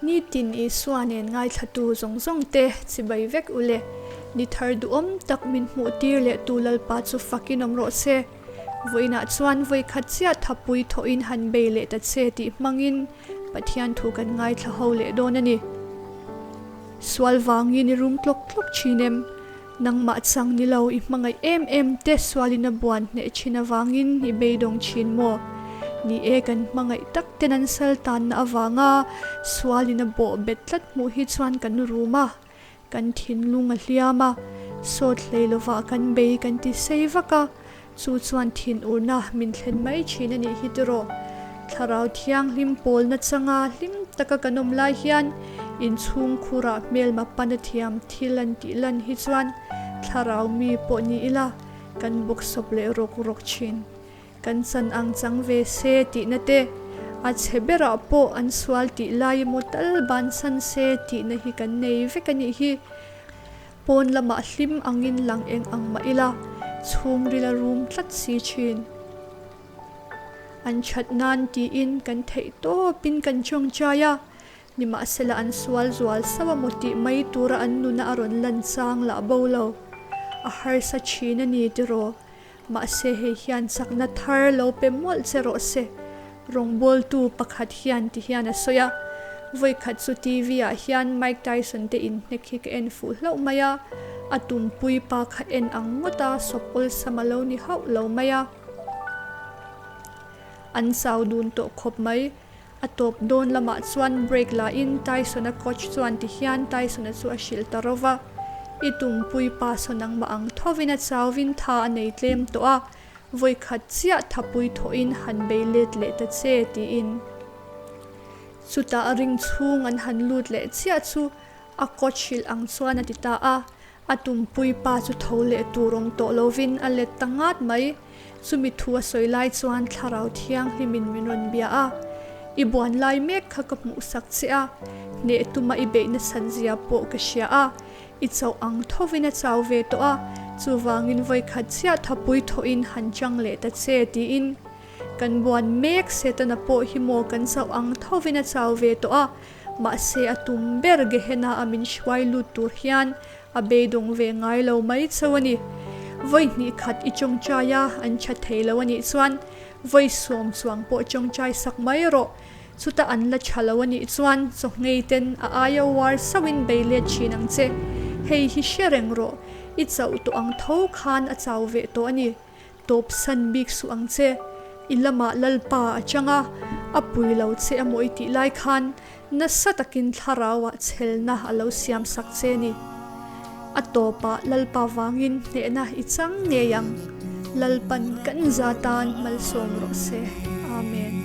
Nitin Isua nen ngaithlatu zawng zawng te chibai vek u le. Ni thar duhawm tak min hmuh tir leh tu Lalpa chu fakin awm rawh se. Vawiinah chuan vawikhat chiah thapui thawhin han bei leh ta che tih hmangin Pathian thu kan ngaithla ho leh dawn a ni. Sual vangin i rum tlawk tlawk thin em? Nangmah chang ni lo i hmangaih em em te sualin a buan hneh thin avangin i beidawng thin maw? Ni e, kan hmangaih tak ten an sal tanna avanga sualin a bawh bet tlat hmuh hi chuan kan rum a, kan thinlung a hliam a, sawt hlei lovah kan bei kan ti sei vak a, Chu chuan thinurna min thlen mai thin a nih hi tiraw? Thlarau Thianghlim pawlna changa hlim taka kan awm lai hian inchhung khurah hmelma pana thiam thil an tih lan hi chuan thlarau mi pawh ni ila kan bawksawp leh rawk rawk thin. Kan chan ang chang ve se tihna te, a chhe berah pawh an sual tih lai emaw tal bansan se tihna hi kan nei vek a nih hi. Pawn lamah hlim angin lang eng ang mah ila, chhungril a rum tlat si thin. An that nan tiin kan theih tawpin kan tawngtai a, nimahsela an sual zual sauh a maw tih mai tura an nuna a rawn lan chang lah bo lo. A harsa thin a ni tiraw? Mahse hei hian chakna thar lo pe mawlh che rawh se, rawngbawltu pakhat hian ti hian a sawi a. Vawikhat chu TV ah hian Mike Tyson te inhnek hi ka en fuh hlauh mai a, a tumpui pa kha en ang ngawt a, sawp awlsam a lo ni hauh lo mai a. An chau dun tawh khawp mai. A tawp dawn lamah chuan break la in Tyson-a coach chuan ti hian Tyson-a chu a hrilh ta ro va, I tumpui pa saw nangmah ang thovin a chauvin tha a nei tlem tawh a, vawikhat chiah thapui thawhin han bei let leh ta che tiin. Chutah a ring chhung an han lut leh chiah chu a coach hrilh ang chuan a ti ta a, A tumpui pa chu tho leh tur awm tawh lovin a let ta ngat mai. Chumi thu a sawi lai chuan Thlarau Thianghlimin min rawn bia a, I buan lai mek kha ka hmuhsak che a, hneh tuma i beih nasat zia pawh ka hria a, i chauh ang thovin a chau ve tawh a, chuvangin vawikhat chiah thapui thawhin han chang leh ta che tiin kan buan mek Setana pawh hi maw kan chauh ang thovin a chau ve tawh a, Mahse a tum ber Gehenna a min hruai lut tur hian a beidawng ve ngai lo mai chauh a ni. Vawi hnih khat i tawngtai a, an tha thei lo a nih chuan vawi sawm chuang pawh tawngtai sak mai rawh. Chuta an la tha lo a nih chuan chawhngei ten a aia uar sauhin bei let thin ang che. Hei hi hre reng rawh, i chauh tawh ang tho khan a chau ve tawh a ni. Tawp san bik suh ang che. I lamah Lalpa a chang a, a pui lo che emaw i tih lai khan nasa takin thlarauah chhelna a lo siam sak che ni. A tawpah Lalpa vangin hnehna i chang ngei ang. Lalpan kan za tan malsawm rawh se. Amen.